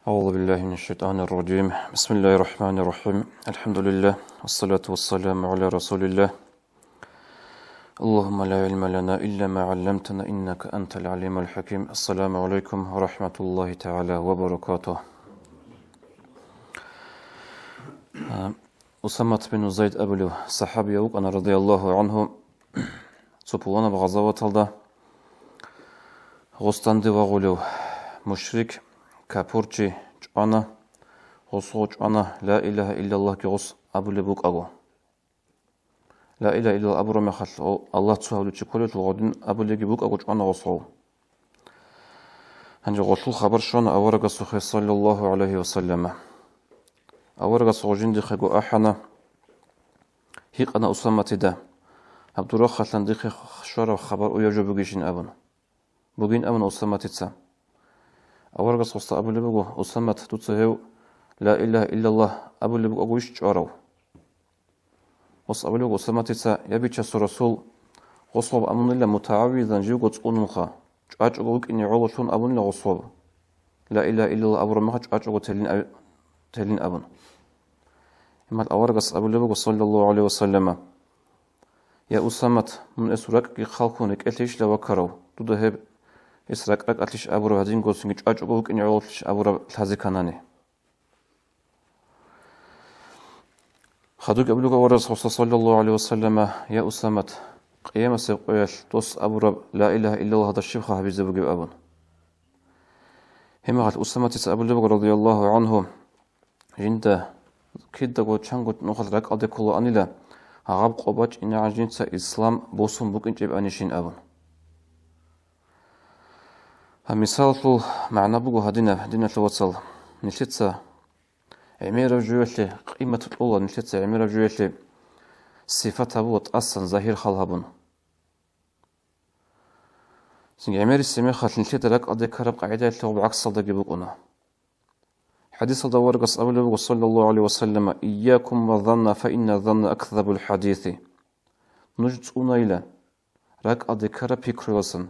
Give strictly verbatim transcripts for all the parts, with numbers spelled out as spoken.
أعوذ بالله من الشيطان الرجيم. بسم الله الرحمن الرحيم. الحمد لله. والصلاة والسلام على رسول الله. اللهم لا علم لنا إلا ما علمتنا إنك أنت العليم الحكيم. السلام عليكم ورحمة الله تعالى وبركاته. Усамат бин Зайд абулев сахабияв вукӀана, радияллагьу гӀангьу, цо пуланаб гъазаваталда гъос данде вагъулев мушрик, капурчи чӀвана, гъосго чӀвана, ла илагьа иллаллагьги гъос абулеб букӀаго. Ла илагьа иллаллагь абураб мехалъ, о, Аллагь цо гьавулев чи кколелъул гъодин абулеги букӀаго чӀвана гъосго. Гьанже гъолъул хабар щвана аварагасухъе, саллаллагьу гӀалайгьи ва саллама. Аварагас гъо жиндихъего ахӀана, гьикъана Усаматида, гьаб дур рахъалъан дихъе щвараб хабар уяв жо бугищин абун. Бугин абуна Усаматица. Аварагас гъосда абулеб буго, Усамат, дуца гьев ла илагьа иллаллагь абулеб букӀагойищ чӀварав? Гъос абулеб буго Усаматица, я Бичасул Расул, гъос гъоб абунила мутагӀаввизан живго цӀунунха, чӀвачӀого вукӀине гӀололъун абунила гъос гъоб. Ла илагьа иллаллагь абураб мехалъ чӀвачӀого телин аб-, телин абун. Гьебмехалъ аварагас абулеб буго, саллаллагьу гӀалайгьи ва саллама, я Усамат, мун эсул ракӀги хъалхьун рекӀелъейищила ваккарав, дуда гьеб эс ракӀ-ракӀалъищ абураб гьадинго цинги чӀвачӀого вукӀине гӀололъищ абураб лъазе кканани? Хадубги абулеб буго аварагас гъосда, саллаллагьу гӀалайгьи ва саллама, я Усамат, къиямасеб къоялъ дос абураб ла илагьа иллаллагьалда щибха гьабизе бугеб абун. Гьебмехалъ Усаматица абулеб буго, радияллагьу гӀангьу, жинда кидаго чанго нухалъ ракӀалде кколаанила, гьаб къо бачӀинегӀан жинца ислам босун букӀинчӀебанищин абун. Гьаб мисалалъул магӀна буго гьадинаб, диналъул вацал, нилъеца гӀемераб жоялъе къимат кьола, нилъеца гӀемераб жоялъе сифат гьабула тӀасан загьир хал гьабун. Цинги гӀемерисеб мехалъ нилъеда ракӀалде ккараб къагӀидаялъе гъоб гӀаксалдаги букӀуна. ХӀадисалда аварагас абулеб буго, саллаллагьу гӀалайгьи ва саллама, «Ийякум ва занна, фа инна занна акзабул хӀадиси». Нуж цӀунайила ракӀалде ккараб пикруялдасан.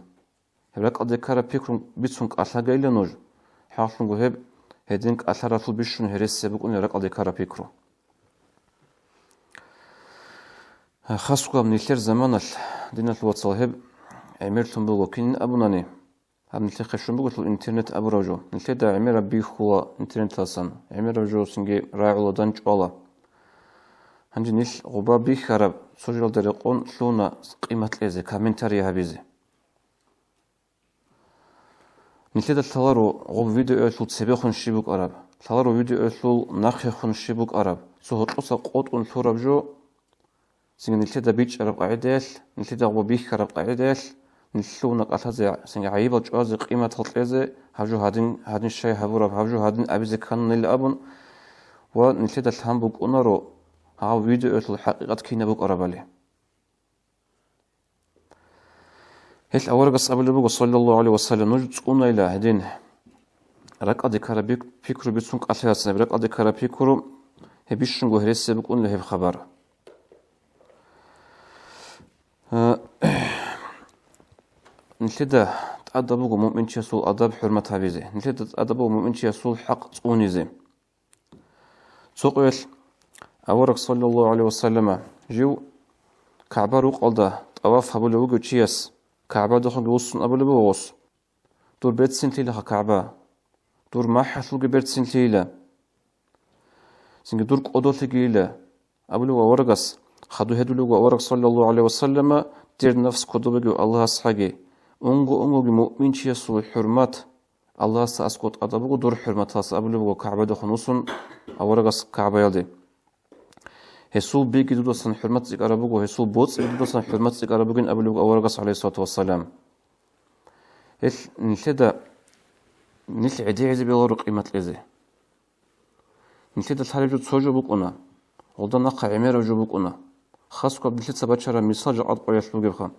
Гьеб ракӀалде ккараб пикру бицун кӀалъагайила нуж, хӀакълъунго гьеб гьедин кӀалъаралъул бищун гьересияб букӀунила ракӀалде ккараб пикру. Хасго гьаб нилъер заманалъ, диналъул вацал, гьеб гӀемерлъун буго, кинин абунани, гьаб нилъехъе щун бугелъул интернет абураб жо. Нилъеда гӀемераб бихьула интернеталдасан, гӀемераб жо цинги рагӀула, дандчӀвала. Гьанже нилъ гъуба бихьараб цо жоялда рекъон лъугьуна къимат кьезе, комментарий гьабизе. Нилъеда лъаларо гъоб видеоялъул цебехун щиб букӀараб, лъаларо видеоялъул нахъехун щиб букӀараб, цо гьоркьоса къотӀун лъураб жо, цинги нилъеда бичӀчӀараб къагӀидаялъ, нилъеда гъоб бихьараб къагӀидаялъ, нилъ лъугьуна кӀалъазе, цинги гӀайибал чӀвазе, къиматал кьезе, гьаб жо гьадин, гьадин щай гьабураб, гьаб жо гьадин абизе ккананила абун, ва нилъеда лъан букӀунаро гьав видеоялъул хӀакъикъат кинаб букӀарабали. Гьелъ аварагас абулеб буго, саллаллагьу гӀалайгьи ва саллам, нуж цӀунайила гьедин ракӀалде ккараб пик-, пикру бицун кӀалъаялдасан, гьеб ракӀалде ккараб пикру гьеб бищунго гьересияб букӀунила гьеб хабар. Э, нилъеда тӀадаб буго муъминчиясул адаб-хӀурмат гьабизе, нилъеда тӀадаб буго муъминчиясул хӀакъ цӀунизе. Цо къоялъ авараг, саллаллагьу гӀалайгьи ва саллама, жив КагӀба рукъалда тӀаваф гьабулев вугев чияс КагӀбадехунги вуссун абулеб буго гъос: «Дур берцинлъилаха КагӀба, дур махӀалъулги берцинлъийила, цинги дур кӀодолъигийила», — абулев аварагас, хадур гьедулев авараг, саллаллагьу гӀалайгьи ва саллама: «Дир нафс кодоб бугев Аллагьас гьаги, унго-унгоги муъминчиясул хӀурмат Аллагьасда аскӀоб тӀадаб буго дур хӀурматалдаса», — абулеб буго КагӀбадехун вуссун аварагас КагӀбаялде. «Гьесул биги дудасан хӀурмат цӀикӀкӀараб буго, гьесул боцӀиги дудасан хӀурмат цӀикӀкӀараб бугин», — абулеб буго аварагас, гӀалайгьиссалату вассалам. Гьелъ нилъеда, нилъ гӀедегӀизе бегьуларо къимат кьезе. Нилъеда лъалеб жо цо жо букӀуна, гъолда нахъа гӀемераб жо букӀуна. Хасго гьаб нилъеца бачараб мисал жакъа къоялъ бугебха.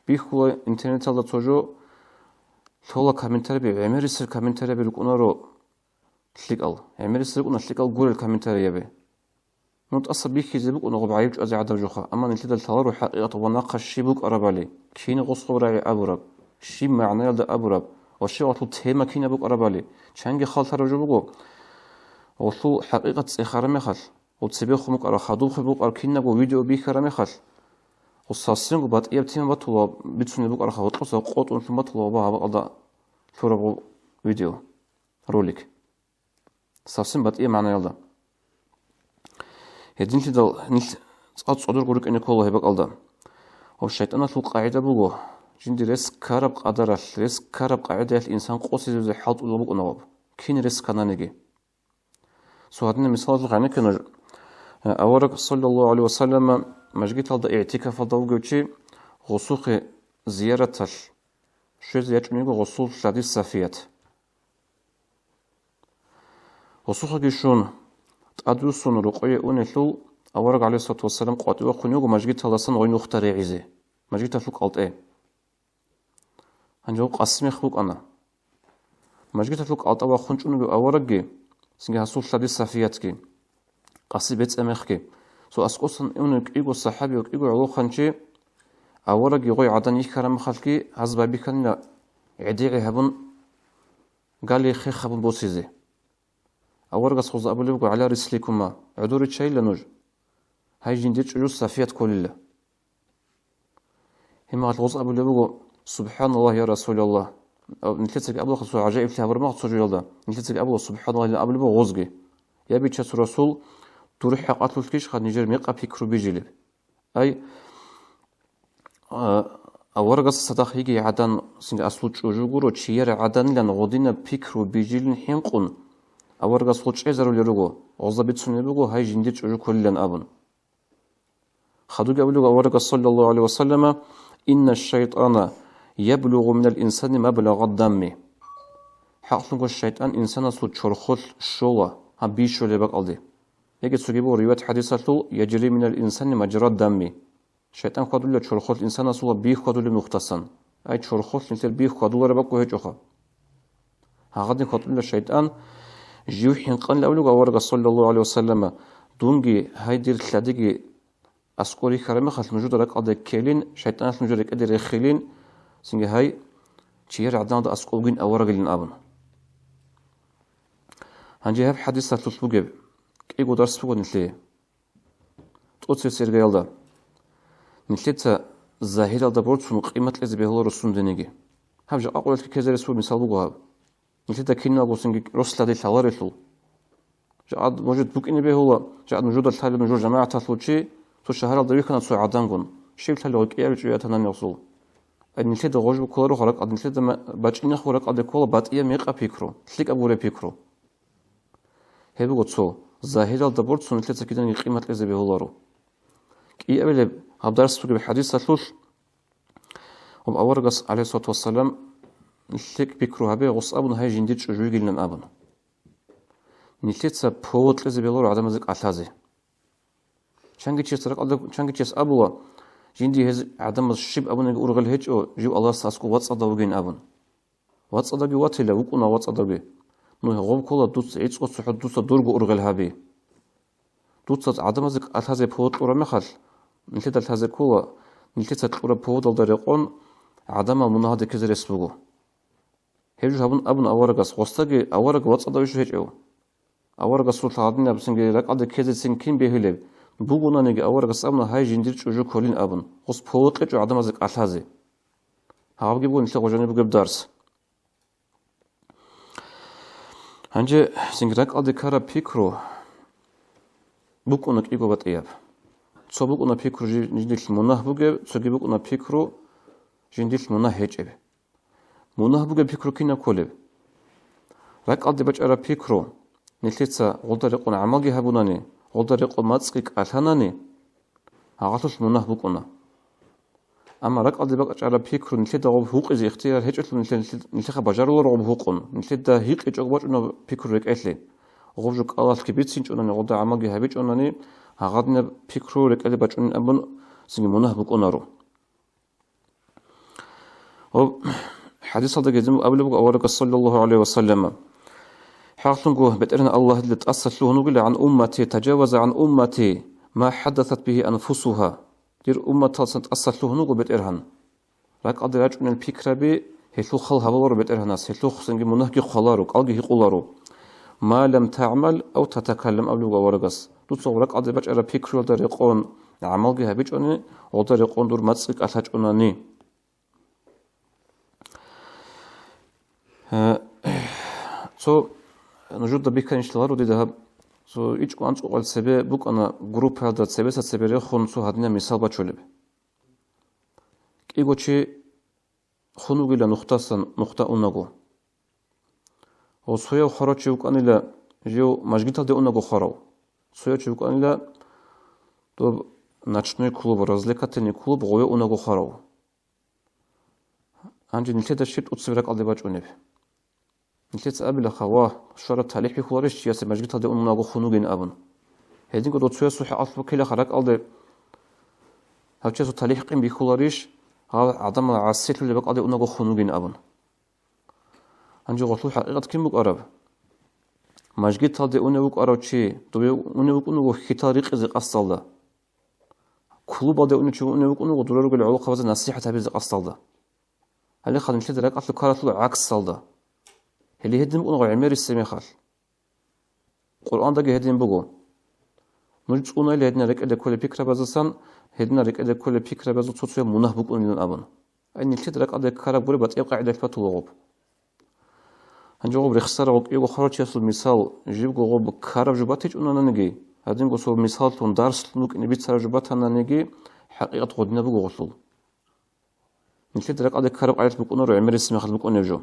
Бихьула интернеталда цо жо, лъола комментарияби, гӀемерисел комментарияби рукӀунаро лъикӀал, гӀемерисел рукӀуна лъикӀал гурел комментарияби. Ну, тӀаса бихьизе букӀуна гъоб гӀайиб чӀвазе гӀадаб жоха, амма нилъеда лъаларо хӀакъикъат ва нахъа щиб букӀарабали, кин гъосго рагӀи абураб, щиб магӀнаялда абураб, Ва щивалъул тема кинаб букӀарабали, чанги халтараб жо буго. Гъолъул хӀакъикъат цӀехараб мехалъ, гъол цебехун букӀараб, хадубхъе букӀараб кинабго видео бихьараб мехалъ, гъол совсемго батӀияб тема батула, бицунеб букӀарабха гьоркьоса къотӀун лъун батула ва гьаб бакӀалда лъураб гъол видео, ролик. Совсем батӀияб магӀнаялда. Гьединлъидал нилъ цӀакъ цӀодорго рукӀине ккола гьеб бакӀалда. Ва шайтӀаналъул къагӀида буго, жинде рес ккараб къадаралъ, рес ккараб къагӀидаялъ инсан къосизе хӀалтӀулеб букӀунараб, кин рес ккананиги. Цо гьадинаб мисалалъухъ гӀенекке нуж. Авараг, саллаллагьу гӀалайгьи ва саллама, мажгиталда игӀтикафалда вугев чи гъосухъе зияраталъ щвезе ячӀун йиго гъосул лъади Сафият. Гъосухъеги щун, тӀадвуссун рукъое унелъул, авараг, гӀалайгьиссалату вассалам, къватӀивахъун йиго мажгиталдасан гъой нухда регӀизе, мажгиталъул кӀалтӀе. Гьанже гъов къасимех букӀана. Мажгиталъул кӀалтӀа вахъун чӀун вугев аварагги, цинги гьасул лъади Сафиятги, къаси бецӀамехги, цо аскӀосан унев кӀиго сахӀаби ва кӀиго гӀолохъанчи, аварагги гъой гӀадан йихьараб мехалъги, гьаз байбихьанила гӀедегӀи гьабун, гали хех гьабун босизе. Аварагас гъозда абулеб буго: «ГӀала рисликума, гӀодор риччайила нуж. Гьай жиндир чӀужу Сафият кколила». Гьимал гъоз абулеб буго: «СубхӀаналлагь, я Расулаллагь». Нилъецаги абулаха цо гӀажаиблъи гьабураб мах цо жоялда. Нилъецаги абула: «СубхӀаналлагь», абулеб буго гъозги. Я Бичасул Расул, дур хӀакъалъулъгищха нижер мекъаб пикру бижилеб? Ай, а, аварагас цадахъ йиги гӀадан, цинги аслу чӀужу гуро, чияр гӀаданилан гъодинаб пикру бижилин хӀинкъун, аварагас гъол чӀезарулел руго, гъозда бицунеб буго, гьай жиндир чӀужу кколилан абун. Хадуги абулеб аварагас, саллаллагьу гӀалайгьи ва саллама: «Инна шайтӀана яблугъу минал инсани маблагъад дамми». ХӀакълъунго шайтӀан инсанасул чорхолъ щола, гьаб бищулеб бакӀалде. Яги цоги буго риваят хӀадисалъул: «Яжри минал инсани мажрад дамми». ШайтӀан хьвадулев чорхолъ инсанасул бихьулеб нухдасан. Ай, чорхолъ нилъер бихьулареб бакӀго гьечӀоха. Гьагъадин хьвадулев шайтӀан жив хӀинкъанилан абулеб аварагас, саллаллагьу гӀалайгьи ва саллама: «Дунги, гьай дир лъадиги аскӀор рихьараб мехалъ, нужуда ракӀалде ккелин, шайтӀаналъ нужер рекӀеде рехилин, цинги гьай чияр гӀаданалда аскӀов вугин аварагилин», – абун. Гьанже гьаб хӀадисалъулъ бугеб кӀиго дарс буго нилъее. ТӀоцебесеб иргаялда. Нилъеца загьиралда борцун къимат кьезе бегьуларо сундениги. Гьаб жакъа къоялъги ккезе рес буго, мисал буго гьаб. Нилъеда киналгосинги рос лъади лъаларелъул. Жакъа, может, букӀине бегьула, жакъа нужуда лъалеб нужер жамагӀаталъул чи, цо шагьаралда вихьана цо гӀадангун. Щиб лъалеб гъой кӀиабилеб чӀужу ятанани гъосул. Ай, нилъеда гъожбу кколаро ракӀалде, нилъеда ма-, бачӀинехъ ракӀалде ккола батӀияб мекъаб пикру, лъикӀаб гуреб пикру. Гьеб буго цо, загьиралда борцун нилъеца киданиги къимат кьезе бегьуларо. КӀиабилеб гьаб дарс бугеб хӀадисалъулъ, гьаб аварагас, гӀалайгьиссалату вассалам, лъикӀ пикру гьабе, гъос абун, гьай жиндир чӀужу йигилан абун. Нилъеца повод кьезе бегьуларо гӀадамазе кӀалъазе. Чанги чияс ракӀалда, чанги чияс абула, жинди гьез гӀадамаз щиб абуниги ургъел гьечӀо, жив Аллагьасда аскӀов вацӀцӀадав вугин абун. ВацӀцӀадавги ватила, вукӀуна вацӀцӀадавги. Ну, гьеб ккола дуца гӀицӀго цохӀо дуца дурго ургъел гьаби. Дуца гӀадамазе кӀалъазе повод кьураб мехалъ, нилъеда лъазе ккола, нилъеца кьураб поводалда рекъон гӀадамал мунагьалде ккезе рес буго. Гьеб жо гьабун абун аварагас, гъосдаги авараг вацӀцӀадав иш гьечӀев. Аварагасул гьадинаб цинги ракӀалде ккезецин кин бегьулеб? Бугонаниги аварагас абуна, гьай жиндир чӀужу кколин абун, гъос повод кьечӀо гӀадамазе кӀалъазе. Гьабги буго нилъер гъожани бугеб дарс. Гьанже цинги ракӀалде ккараб пикру букӀуна кӀиго батӀияб. Цо букӀуна пикру жи-, жиндилъ мунагь бугеб, цоги букӀуна пикру жиндилъ мунагь гьечӀеб. Мунагь бугеб пикру кинаб кколеб? РакӀалде бачӀараб пикру, нилъеца гъолда рекъон гӀамалги гьабунани, гъолда рекъон мацӀги кӀалъанани, гьагъалъулъ мунагь букӀуна. Амма ракӀалде бачӀараб пикру нилъеда гъоб гьукъизе ихтияр гьечӀелъул нилъе-, нилъе-, нилъеха бажаруларо гъоб гьукъун, нилъеда гьикъичӀого бачӀунеб пикру рекӀелъе. Гъоб жо кӀалалъги бицинчӀунани, гъолда гӀамалги гьабичӀунани, гьагъадинаб пикру рекӀелде бачӀунин абун цинги мунагь букӀунаро. Ва хӀадисалда гьедин абулеб буго аварагас, саллаллагьу гӀалайгьи ва саллама: «ХӀакълъунго БетӀергьан Аллагь дила тӀаса лъугьун вугила гӀан уммати, тажаваза гӀан уммати ма хӀаддасат бигьи анфусугьа». Дир умматалдасан тӀаса лъугьун вуго БетӀергьан. РакӀалде рачӀунел пикраби Гьелъул хал гьабуларо БетӀергьанас, гьелъухъ цинги мунагьги хъваларо, кӀалги гьикъуларо. «Ма лам тагӀмал ав татакаллам», – абулеб буго аварагас. Дуца гьаб ракӀалде бачӀараб пикруялда рекъон, гӀамалги гьабичӀони, гьелда рекъон дур мацӀги кӀалъачӀонани. Э, цо нужеда бихьанищ лъаларо дида гьаб, цо ичӀго анцӀукъал цебе букӀана группаялда цебеса цебе рехун цо гьадинаб мисал бачулеб. КӀиго чи хун вугила нухдасан нухда унаго. Ва цояв хварав чи вукӀанила жив мажгиталде унаго хварав. Цояв чи вукӀанила доб ночной клуб, развлекательный клуб гъове унаго хварав. Гьанже нилъеда щиб тӀоцебе ракӀалде бачӀунеб? Нилъеца абилаха, ва, щвараб талихӀ бихьуларищ чиясе мажгиталде унаго хун вугин абун. Гьединго дов цоясул хӀакъалъулъ буккилаха ракӀалде, гьав чиясул талихӀ къин бихьуларищ, гьав гӀадамал гӀасилъулеб бакӀалде унаго хун вугин абун. Гьанже гъолъул хӀакъикъат кин букӀараб? Мажгиталде унев вукӀарав чи, дове унев вукӀун вуго хьитал рикъизе къасдалда. Клубалде унев чи унев вукӀун вуго дура ругел гӀолохъабазе насихӀат гьабизе къасдалда. Гьале хъа нилъеда ракӀалъул ккаралъул гӀаксалда. Гьеле гьедин букӀун гӀемерисеб мехалъ. Къуръандаги гьедин буго. Нуж цӀунайилан гьединал рекӀелде кколеб пикрабаздасан, гьединал рекӀелде кколеб пикрабазул цо-цояв мунагь букӀунилан абун. Ай, нилъеда ракӀалде ккараб гури батӀияб къагӀидалъ батулагъуб. Гьанже гъуб рехсарав кӀиго хварав чиясул мисал, живго гъуб ккараб жо батичӀунананиги, гьадинго цо мисаллъун дарслъун вукӀине бицараб жо батананиги, хӀакъикъат гъодинаб буго гъолъул. Нилъеда ракӀалде ккараб къагӀидалъ букӀунаро гӀемерисеб мехалъ букӀунеб жо.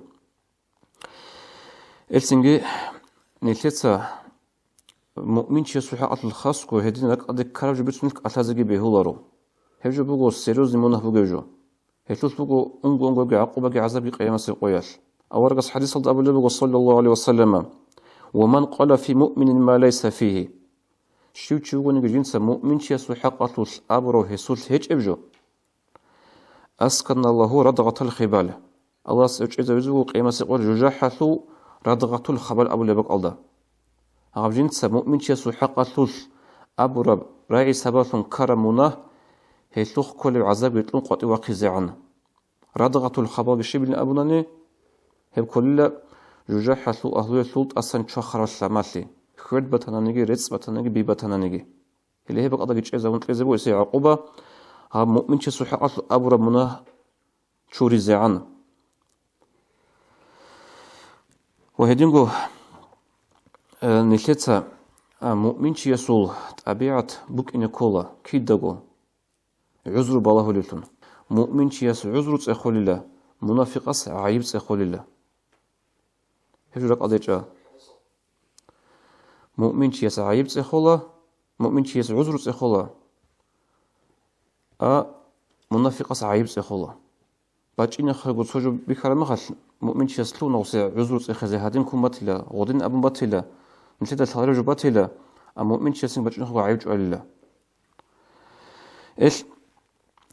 Гьелцинги нилъеца муъминчиясул хӀакъалъулъ хасго гьедин ракӀалде ккараб жо бицунелъ кӀалъазеги бегьуларо. Гьеб жо буго серьёзный мунагь бугеб жо. Гьелъулъ буго унго-унгоги гӀакъубаги гӀазабги къиямасеб къоялъ. Аварагас хӀадисалда абулеб буго, саллаллагьу гӀалайгьи ва саллама: «Ва ман къала фи муъминин ма лайса фигьи». Щив чи вугониги жинца муъминчиясул хӀакъалъулъ абурав гьесулъ гьечӀеб жо, «Асканаллагьу радгъатал хибал». Аллагьас гьев чӀезавизе вуго къиямасеб къоялъ жужахӀалъув радгъатул хабал абулеб бакӀалда. Гьаб жинца муъминчиясул хӀакъалъулъ абураб рагӀи сабаблъун ккараб мунагь, гьелъухъ кколеб гӀазабги кьун къватӀив вахъизегӀан. Радгъатул хабалги щибилан абунани, гьеб кколила жужахӀалъул агьлуялъул тӀасан чвахарал лъамалъи, хьвед батананиги, рецӀ батананиги, би батананиги. Гьеле гьеб бакӀалдаги чӀезавун кьезе буго гьесие гӀакъуба, гьаб муъминчиясул хӀакъалъулъ абураб мунагь чуризегӀан. Ва гьединго, э, нилъеца, а, муъминчиясул тӀабигӀат букӀине ккола кидаго гӀузру балагьулевлъун. Муъминчияс гӀузру цӀехолила, мунафикъас гӀайиб цӀехолила. Гьеб жо ракӀалде чӀа. Муъминчияс гӀайиб цӀехола, муъминчияс гӀузру цӀехола, а мунафикъас гӀайиб цӀехола. БачӀинахъего цо жо бихьараб мехалъ, муъминчияс лъугьуна гъусе гӀузру цӀехезе, гьадин ккун батила, гъодин абун батила, нилъеда лъалареб жо батила, а муъминчиясин бачӀинахъего гӀайиб чӀвалила. Эл,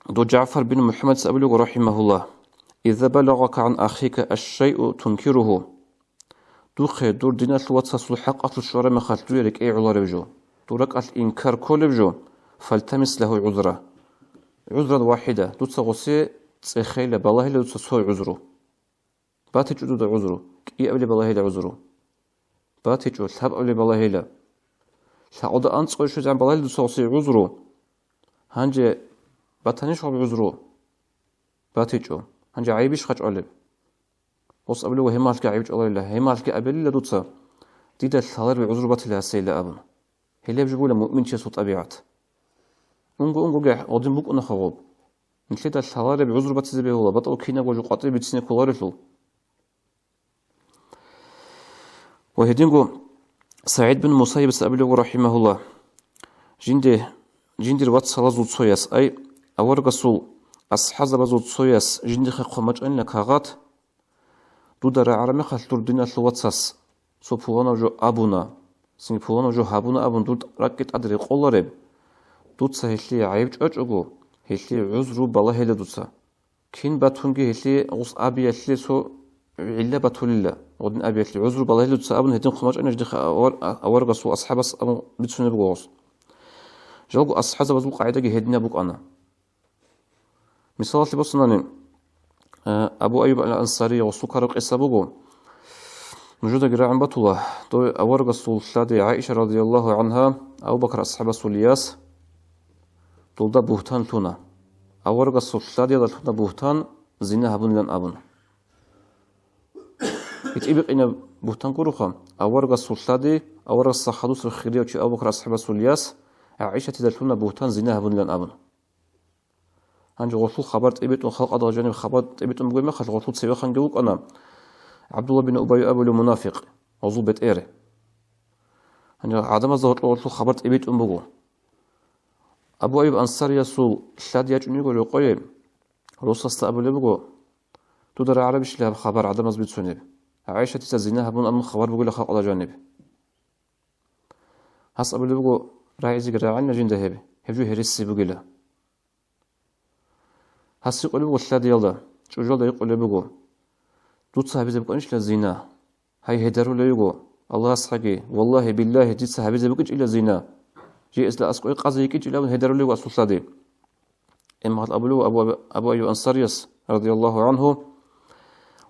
дов ЖагӀфар бин МухӀаммадица абулего, рахӀимагьуллагь: «Иза балагъака гӀан ахика аш-шайъу тункиругьу». Духъе дур диналъул вацасул хӀакъалъулъ щвараб мехалъ дуе рекӀее гӀоларев жо, дур ракӀалъ инкар кколев жо, фальтамис лагьу гӀузра. ГӀузран вахӀида, дуца гъусе цӀехейила, балагьила дуца цо гӀузру. БатичӀо дуда гӀузру, кӀиабилеб балагьила гӀузру. БатичӀо, лъабабилеб балагьила. Лъакъуда анцӀго щвезегӀан балагьила дуца гъусе гӀузру. Гьанже батанищ гъаб гӀузру? БатичӀо. Гьанже гӀайибищ хъачӀвалеб? Гъос абулев гьемалъги гӀайиб чӀваларила, гьемалъги абилила дуца, дида лъалареб гӀузру батила гьасейила абун. Гьелеб жо бугила муъминчиясул тӀабигӀат. Унго-унгоги гъодин букӀунаха гъоб. Нилъеда лъалареб гӀузру батизе бегьула, батӀал кинабго жо къватӀибе бицине кколарелъул. Ва гьединго СагӀид бин Мусайибица абулев, рахӀимагьуллагь: жинде, жиндир вацалазул цояс, ай, аварагасул асхӀазабазул цояс жиндихъе хъван бачӀанила кагъат, дуда рагӀараб мехалъ дур диналъул вацас цо пуланав жо абуна, цинги пуланав жо гьабуна абун дур ракӀги тӀад рекъолареб, дуца гьелъие гӀайиб чӀвачӀого, гьелъие гӀузру балагьила дуца. Кин батунги гьелъие гъус абиялъе цо гӀилла батулила, гъодин абиялъе гӀузру балагьила дуца абун гьедин хъумачӀана жидихъа авар-, аварагасул асхӀабас абун бицунеб буго гъус. Жалго асхӀазабазул къагӀидаги гьединаб букӀана. Мисалалъе босанани, Э, Абу Айюб ал-Ансари гъосул ккараб къиса буго. Нужедаги рагӀун батула, дов аварагасул лъади ГӀаиша радияллагьу гӀангьа Абу Бакр асхӀабасул яс дулда бугьтан лъуна. Аварагасул лъадиялда лъуна бугьтан, зина гьабунилан абун. ГьитӀинаб бугьтан гуроха, аварагасул лъади, аварагасда хадусеб хирияв чи Абу Бакр асхӀабасул яс ГӀаишатида лъуна бугьтан, зина гьабунилан абун. Гьанже гъолъул хабар тӀибитӀун, халкъалда жаниб хабар тӀибитӀун бугеб мехалъ, гъолъул цевеханги вукӀана ГӀабдулла бин Убай абулев мунафикъ, гъозул бетӀер. Гьанже гӀадамазда гьоркьоб гъолъул хабар тӀибитӀун буго. Абу Айюб Ансариясул лъади ячӀун йиго рокъое, росасда абулеб буго: «Дуда рагӀарабищ гьаб хабар гӀадамаз бицунеб? ГӀайшатица зина гьабун абун хабар бугила халкъалда жаниб». Гьас абулеб буго: «РагӀизеги рагӀана жинда гьеб, гьеб жо гьереси бугила». Гьас гьикъулеб буго лъадиялда, чӀужуялда гьикъулеб буго: «Дуца гьабизе букӀанищила зина? Гьай, гьедарулей йиго, Аллагьасхъаги, валлагьи-биллагьи, дица гьабизе букӀинчӀила зина. Жиэсда аскӀой къазе йикӀинчӀила», абун гьедарулей йиго асул лъади. Гьеб мехалъ абулеб буго Абу, Абу Айюб Ансарияс, радияллагьу гӀангьу: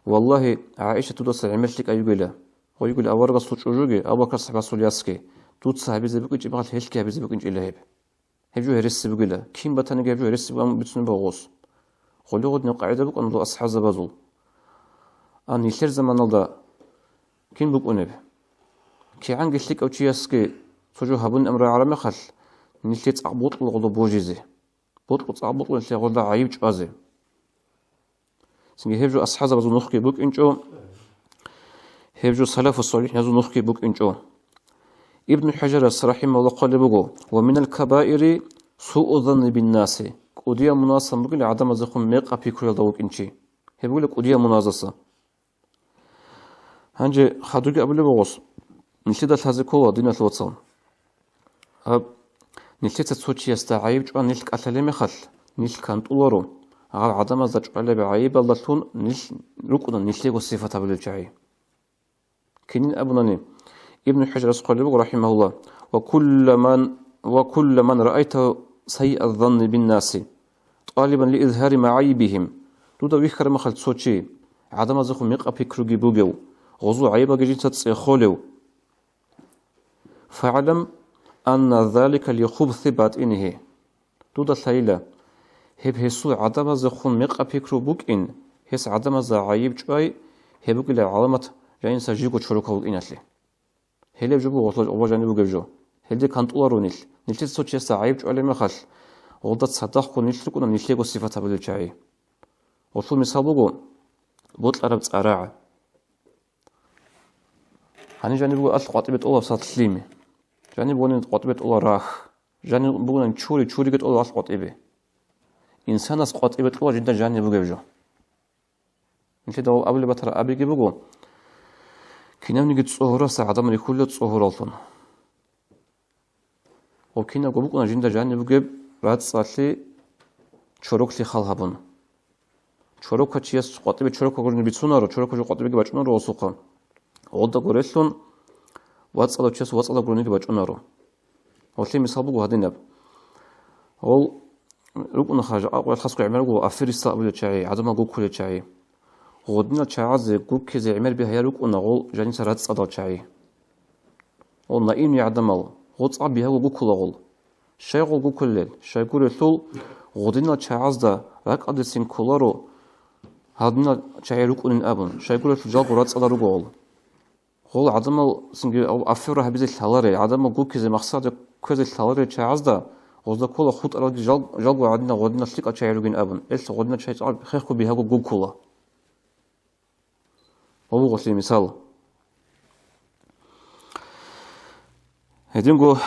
«Валлагьи, ГӀаиша дудаса гӀемер лъикӀав йигила, гъой йигила аварагасул чӀужуги, Абу Бакр асхӀабасул ясги, дуца гьабизе букӀинчӀеб мехалъ гьелъги гьабизе букӀинчӀила гьеб. Гьеб жо гьереси бугила, кин батаниги гьеб жо гьереси бугеб бицунеб буго гъос». Гъоле гъодинаб къагӀида букӀана дол асхӀабзабазул. А нилъер заманалда кин букӀунеб? КигӀанги лъикӀав чиясги цо жо гьабун амру гӀараб мехалъ, нилъее цӀакъ бокьула гъолда божизе. Бокьу-, цӀакъ бокьула нилъее гъолда гӀайиб чӀвазе. Цинги гьеб жо асхӀабзабазул нухги букӀинчӀо, гьеб жо салафу салихӀиназул нухги букӀинчӀо. Ибн ХӀажарас, рахӀимагьуллагь, хъвалеб буго: «Ва минал кабаири суу занни биннаси», кӀудиял мунасан бугила гӀадамазехун мекъаб пикруялда вукӀинчи. Гьеб бугила кӀудиял муназаса. Гьанже хадуги абулеб буго гъос, нилъеда лъазе ккола, диналъул вацал. Гьаб, нилъеца цо чиясда гӀайиб чӀван нилъ кӀалъалеб мехалъ, нилъ кантӀуларо, гьал гӀадамазда чӀвалеб гӀайибалдалъун нилъ рукӀуна нилъего сифат гьабулел чагӀи. Кинин абунани, Ибн ХӀажарас хъвалеб буго, рахӀимагьуллагь: «Ва кулла ман, ва кулла ман раайтагьу сайиъаз-занни биннаси, тӀалибан лиизгьари магӀайибигьим». Дуда вихьараб мехалъ цо чи, гӀадамазехун мекъаб пикруги бугев, гъозул гӀайибалги жинца цӀехолев, «фагӀлам анна залика лихубси батӀинигьи». Дуда лъайила, гьеб гьесул гӀадамазехун мекъаб пикру букӀин, гьес гӀадамазда гӀайиб чӀвай, гьеб бугила гӀаламат жаниса жиго чорокав вукӀиналъе. Гьелеб жо буго гъолъул гъоба жаниб бугеб жо. Гьелде кантӀуларо нилъ. Нилъеца цо чиясда гӀайиб чӀвалеб мехалъ, гъолда цадахъго нилъ рукӀуна нилъего сифат гьабулел чагӀи. Гъолъул мисал буго бокьараб цӀарагӀа. Гьаниб жаниб буго алъ къватӀибе тӀолаб сад лъим. Жаниб бугони къватӀибе тӀола рахь. Жаниб бугони чури, чуриги тӀола алъ къватӀибе. Инсанас къватӀибе кьола жинда жаниб бугеб жо. Нилъеда абулеб батараб абиги буго: «Кинавниги цӀогьораса гӀадан рихьулел цӀогьораллъун». Гьеб кинабго букӀуна жинда жаниб бугеб рацӀцӀалъи чороклъи хал гьабун. Чорокав чияс къватӀибе чорокав гурони бицунаро, чорокав жо къватӀибеги бачӀунаро гъосухъа. Гъолда гурелъун вацӀцӀадав чияс вацӀцӀадав гурониги бачӀунаро. Гьелъие мисал буго гьадинаб. Гъол рукӀунаха жакъа къоялъ хасго гӀемер руго аферистал абулел чагӀи, гӀадамал гуккулел чагӀи. Гъодинал чагӀазе гуккизе гӀемер бигьаял рукӀуна гъол жаниса рацӀцӀадал чагӀи. Гъол наивный гӀадамал, гъоцӀа бигьаго гуккула гъол. Щай гъол гуккулел? Щайгурелъул гъодинал чагӀазда ракӀалдецин кколаро гьадинал чагӀи рукӀунин абун, щайгурелъул жалго рацӀцӀадал руго гъол. Гъол гӀадамал цинги афера гьабизе лъаларел, гӀадамал гуккизе махсаде кквезе лъаларел чагӀазда гъозда ккола хутӀаралги жал-, жалго гьадинал гъодинал лъикӀал чагӀи ругин абун, эл гъодинал чагӀи цӀакъ хехго бигьаго гуккула. Гьаб буго гъолъие мисал. Гьединго,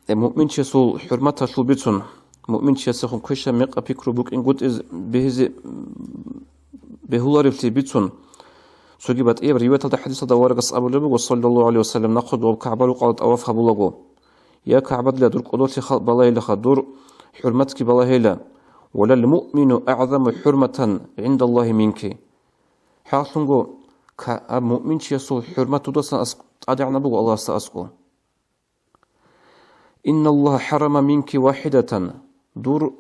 э, муъминчиясул хӀурматалъул бицун, муъминчиясехун квешаб мекъаб пикру букӀингутӀиз бегьизе, бегьуларевлъи бицун, цоги батӀияб риваяталда хӀадисалда аварагас абулеб буго, саллаллагьу гӀалайгьи ва саллам, нахъе дов КагӀба рукъалда тӀаваф гьабулаго: «Я КагӀбадила, дур кӀодолъи халкъ балагьилаха, дур хӀурматги балагьила, ва лал муъмину агӀзаму хӀурматан гӀиндаллагьи минки». ХӀакълъунго, ка-, аб муъминчиясул хӀурмат дудасан аск-, тӀадегӀанаб буго Аллагьасда аскӀов. «Инналлагьа хӀарама минки вахӀидатан», дур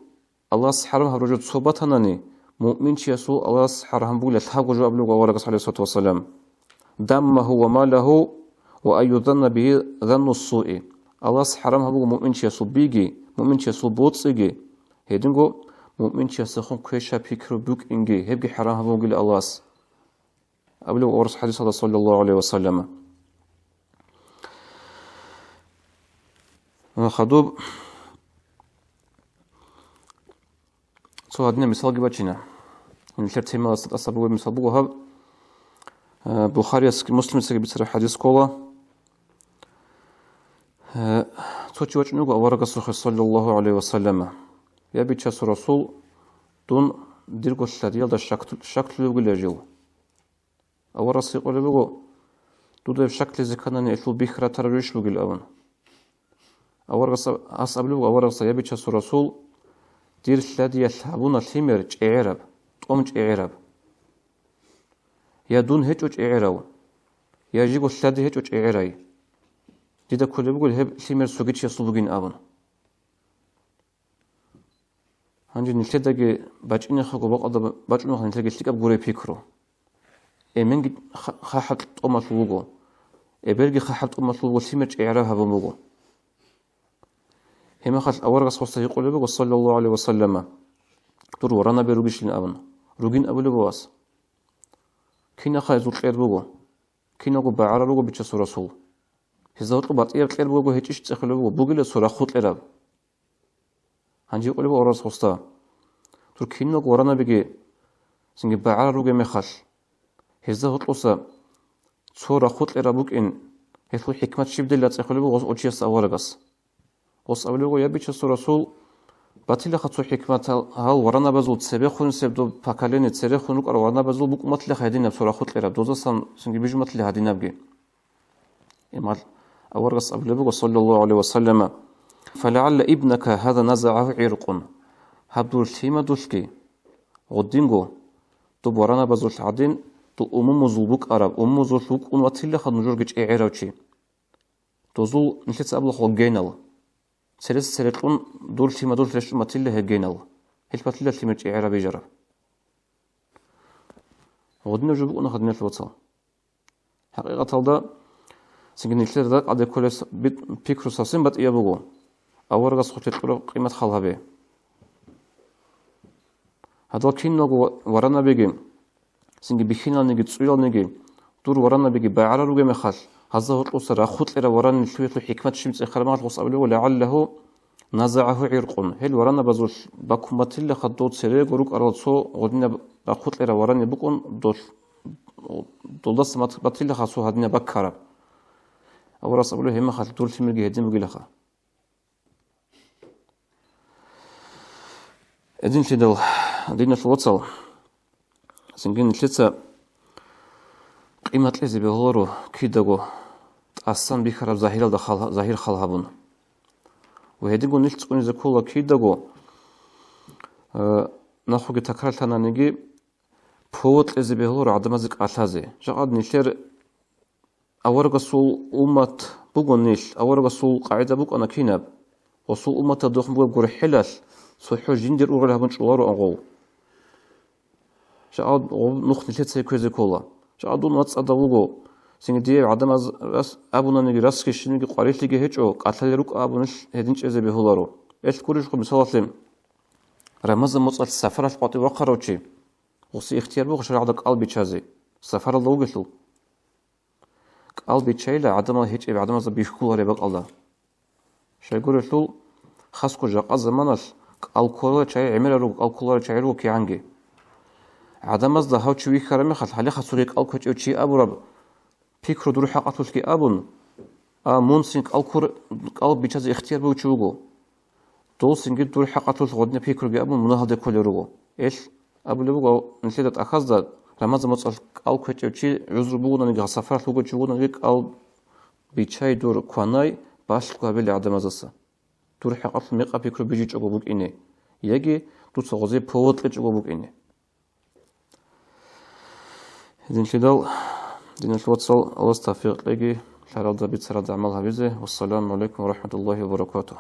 Аллагьас хӀарам гьабураб жо цо батанани, Муъминчиясул Аллагьас хӀарам гьабула лъабго жо абулеб аварагас, гӀалайгьиссалату вассалам: «Даммагьу ва малагьу ва ан юзанна бигьи занну ссуи». Аллагьас хӀарам гьабуго муъминчиясул биги, муъминчиясул боцӀиги, гьединго муъминчиясухъун квешаб пикру букӀинги, гьебги хӀарам гьабугила Аллагьас. Абулеб аварагас хӀадисалда, саллаллагьу гӀалайгьи ва саллама. Хадуб цо гьадинаб мисалги бачина. Нилъер темаласда тӀаса бугеб мисал буго гьаб. Э, Бухарияс, Муслимицаги бицараб хӀадис ккола. Э, цо чи вачӀун вуго аварагасухъе, саллаллагьу гӀалайгьи ва саллама: «Я Бичасул Расул, дун дирго лъадиялда щаклъ-, щаклъулев вугилан жив». Аварагас гьикъулеб буго: «Дуда гьеб щаклъизе кканани, гьелъул бихьи ратараб жо иш бугилан», – абун. Аварагас, гьас абулеб буго аварагасда: «Я Бичасул Расул, дир лъадиялъ гьабуна лъимер чӀегӀераб, тӀом чӀегӀераб. Я дун гьечӀо чӀегӀерав, я жиго лъади гьечӀо чӀегӀерай. Дида кколеб буго гьеб лъимер цоги чиясул бугин», – абун. Гьанже нилъедаги бачӀинехъего бакӀалда бачӀунеха нилъеги лъикӀаб гуреб пикру. Эменги ха-, хахӀаб тӀомалъул вуго. Эбелги хахӀаб тӀомалъул вуго, лъимер чӀегӀераб гьабун буго. Гьеб мехалъ аварагас гьесда гьикъулеб буго, саллаллагьу гӀалайгьи ва саллама: «Дур варанаби ругищин?» – абун. «Ругин», – абулеб буго гьас. «Кинаха гьезул кьер буго? Киналго багӀарал руго, Бичасул Расул. Гьезда гьоркьоб батӀияб кьер буго гьечӀищ цӀехолеб буго, бугила цо рахъу кьераб». Гьанже гьикъулеб буго аварагас гьесда: «Дур киналго варанабиги цинги багӀарал ругеб мехалъ, гьезда гьоркьоса цо рахъу кьераб букӀин, гьелъул хӀикмат щиб дила?» – цӀехолеб буго гьес гьев чиясда аварагас. Гьес абулеб буго: «Я Бичасул Расул, батилаха цо хӀикмат гьал, гьал варанабазул цебехун, гьеб доб поколение церехун рукӀарал варанабазул букӀун батилаха гьединаб цо рахъу кьераб, дозасан цинги бижун батила гьадинабги». Гьеб мехалъ аварагас абулеб буго, саллаллагьу гӀалайгьи ва саллама: «ФалагӀалла ибнака гьаза назагӀагьу гӀиркъун». Гьаб дур лъимадулъги гьединго, доб варанабазулъ гӀадин, дол умумузул букӀараб, умумузулъ вукӀун ватилаха нужерги чӀегӀерав чи. Дозул нилъеца абулаха генал. Церес цере кьун дур лъимадулъ рещтӀун батила гьеб генал. Гьелъ батила лъимер чӀегӀераб бижараб. Гьединаб жо букӀунаха, диналъул вацал. ХӀакъикъаталда, цинги нилъер ракӀалде кколеб бит-, пикру совсем батӀияб буго. Аварагасухъе кьураб къимат хал гьабе. Гьадал киналго ва-, варанабиги, цинги бихьиналниги, цӀуялниги, дур варанабиги багӀарал ругеб мехалъ, гьазда гьоркьоса рахъу кьераб варанил лъугьелъул хӀикмат щиб цӀехараб мехалъ, гьес абулеб буго: «ЛагӀаллагьу назагӀагьу гӀиркъун». Гьел варанабазулъ баккун батилаха дол церего рукӀарал цо гьединаб рахъу кьераб варанил букӀун, дол-, долдаса мат-, батилаха цо гьадинаб баккараб. Аварагас абулеб: «Гьеб мехалъ дур лъимерги гьедин бугилаха». Гьединлъидал, диналъул вацал, цинги нилъеца къимат кьезе бегьуларо кидаго тӀасан бихьараб загьиралда хал-, загьир хал гьабун. Ва гьединго нилъ цӀунизе ккола кидаго, э, нахъеги такрарлъананиги, повод кьезе бегьуларо гӀадамазе кӀалъазе. Жакъа нилъер аварагасул уммат буго нилъ, аварагасул къагӀида букӀана кинаб: гъосул умматалдехун бугеб гурхӀелалъ цохӀо жиндир ургъел гьабун чӀолароан гъов. Жакъа гъоб нух нилъеца кквезе ккола. Жакъа дун вацӀцӀадав вуго, цинги дие гӀадамаз рас-, абунаниги, расги щибниги къварилъиги гьечӀо, кӀалъалел рукӀа абун нилъ гьедин чӀезе бегьуларо. Гьелъ гурищ хъу, мисалалъе, Рамазан моцӀалъ сапаралъ къватӀив вахъарав чи, гъосе ихтияр буго шаргӀалда кӀал бичазе, сапаралда вугелъул. КӀал бичайила гӀадамал гьечӀеб гӀадамазда бихьулареб бакӀалда. Щайгурелъул, хасго жакъа заманалъ кӀал кколарел чагӀи гӀемерал руго, кӀал кколарел чагӀи руго кигӀанги. ГӀадамазда гьав чи вихьараб мехалъ, гьале хасуге кӀал кквечӀев чи абураб пикру дур хӀакъалъулъги абун, а мун цин кӀал ккур-, кӀал бичазе ихтияр бугев чи вуго. Дол цинги дур хӀакъалъулъ гъодинаб пикруги абун мунагьалде кколел руго. Гьелъ абулеб буго нилъеда тӀахьазда: Рамазан моцӀалъ кӀал кквечӀев чи гӀузру бугонаниги, сапаралъ вугев чи вугонаниги, кӀал бичай, дур кванай, балъго гьабилей гӀадамаздаса. Дур хӀакъалъулъ мекъаб пикру бижичӀого букӀине, яги дуца гъозе повод кьечӀого букӀине. Гьединлъидал, диналъул вацал, Аллагьас тавфикъ кьеги, лъаралда бицаралда гӀамал гьабизе. Вассаламу гӀалайкум ва рахӀматуллагьи ва баракатугь.